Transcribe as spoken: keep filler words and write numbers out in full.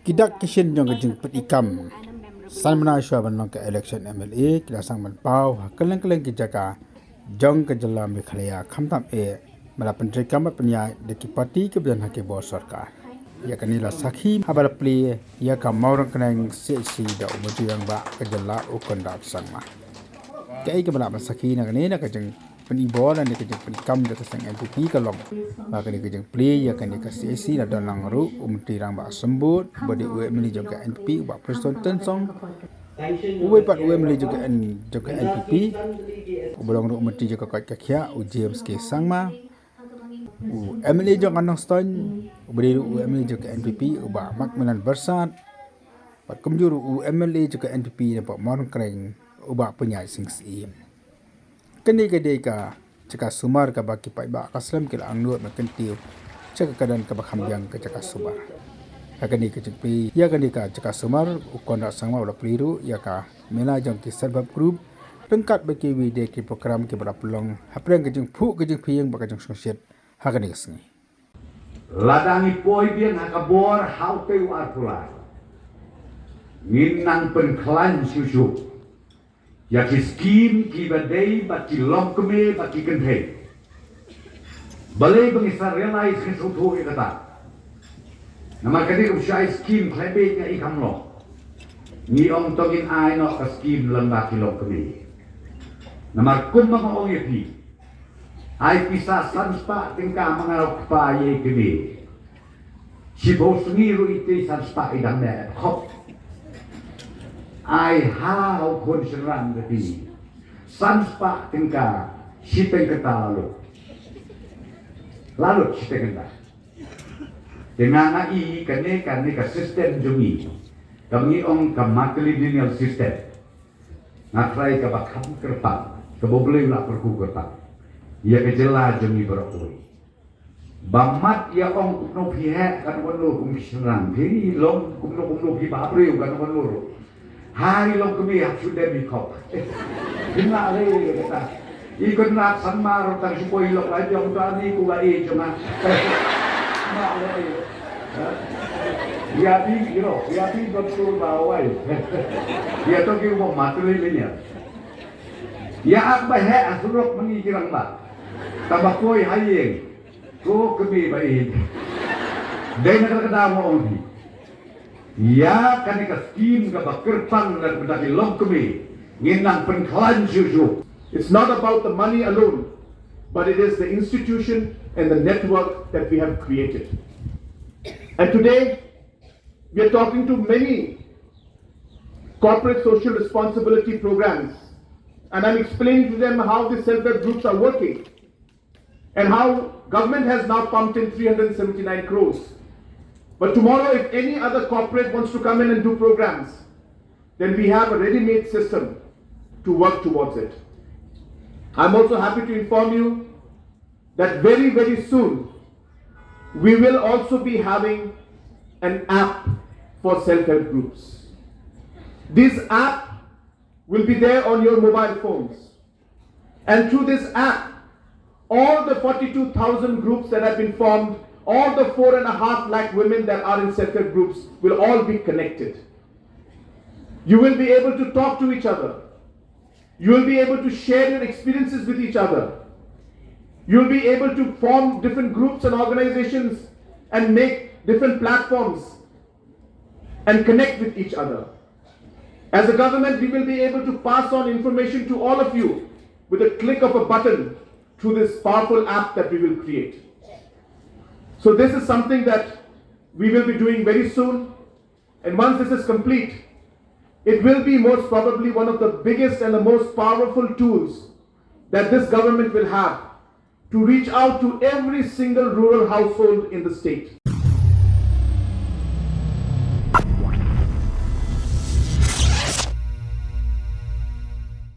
Ki dak ki shin jong ka jingpyni kam san bnai shuwa ban long ka election M L A ki la sdang ban paw ha kylleng kylleng ki jaka jong ka jylla Meghalaya, khamtam eh ba la pyntreikam bad pynïaid da ki party kiba don ha ki bor sorkar. Ïa kane la sakhi haba la plie ïa ka Mawryngkneng C H C da u Myntri Rangbah ka jylla u Conrad Sangma. Kaei kaba la ban sakhi na kane na ka jingpyni bor lane ka jingpyni kam jong ka seng N P P ka long ba kane ka jingplie ïa kane ka C H C la don lang ruh u Myntri Rangbah Symbud, uba dei u M L A jong ka N P P, u Bah Prestone Tynsong, uwei pat u M L A jong ka N-, jong ka N P P, uba long ruh u Myntri jong ka koit ka khiah, u James K Sangma, u M L A jong ka Nongstoiñ, uba dei ruh u M L A jong ka N P P, u Bah Macmillan Byrsat, bad kumjuh ruh u M L A jong ka N P P na Mawryngkneng, u Bah Pynïaid Sing Syiem. Kane ka dei ka jaka sumar kaba ki paidbah ka slem ki la angnud ban kyntiew sha ka kyrdan kaba kham biang ka jaka sumar. Ha kane ka jingplie ïa kane ka jaka sumar, u Conrad Sangma u la plie ruh ïa ka mela jong ki self help group ryngkat bad kiwei de ki program kiba la pynlong hapdeng ka jingphuh ka jingphieng bad ka jingsngewsih ha kane ka sngi. Lada ngi poi biang ha ka bor ha utei u arphew lai, ngin nang pynkhlaiñ shuh shuh ïa ki skim kiba dei bad ki longkmie bad ki kynthei. Balei ba ngi sa realize, ngi sngewthuh ïa kata? Namar ka dei ka shai skim khlem beit nga i kam long. Ngi ong to ngin ai noh ka skim lyngba ki longkmie. Namar kumba nga ong ïa phi, ai pisa san spah tyngka ma nga u kpa ïa i kmie. Shiphew sngi ruh i tei san spah i dang leh khop. Ai ha u khun shynrang ka ti. San spah tyngka shiteng kynta la lut. La lut shiteng kynta. Te nga nga i kane kane ka system jong ngi, kaba ngi ong ka matrilineal system. Nga trai kaba kham kyrpang, kaba U Blei u la kyrkhu kyrpang ïa ka jylla jong ngi baroh kawei. Ba mat ïa ong kumno phi heh, kano kano, kum ki shynrang, phi long kumno kumno, phi ba briew, kano kano ruh. Hai longkmie hap shu dem i khop. Phin lah leh kata. I Conrad Sangma ruh tang shu poi lok lai jong ta ni ku ba i jong nga. Lah leh. Ha? Ïa phi, you know, ïa phi ba tur ba wai. Ïa to ki u ba matrilineal. Ïa ak ba heh ha surok ma ngi ki rangbah. Tang ba poi ha ïing. Ko kmie ba ïeit. Dei na kata ka daw nga ong phi, ïa kane ka skim kaba kyrpang lem bad ki longkmie, ngin nang pynkhlaiñ shuh shuh. It's not about the money alone, but it is the institution and the network that we have created. And today, we are talking to many corporate social responsibility programs, and I'm explaining to them how the self-help groups are working and how government has now pumped in three hundred seventy-nine crores. But tomorrow, if any other corporate wants to come in and do programs, then we have a ready-made system to work towards it. I'm also happy to inform you that very, very soon, we will also be having an app for self-help groups. This app will be there on your mobile phones. And through this app, all the forty-two thousand groups that have been formed, all the four and a half lakh women that are in self-help groups will all be connected. You will be able to talk to each other. You will be able to share your experiences with each other. You'll be able to form different groups and organizations and make different platforms and connect with each other. As a government, we will be able to pass on information to all of you with a click of a button through this powerful app that we will create. So this is something that we will be doing very soon. And once this is complete, it will be most probably one of the biggest and the most powerful tools that this government will have to reach out to every single rural household in the state.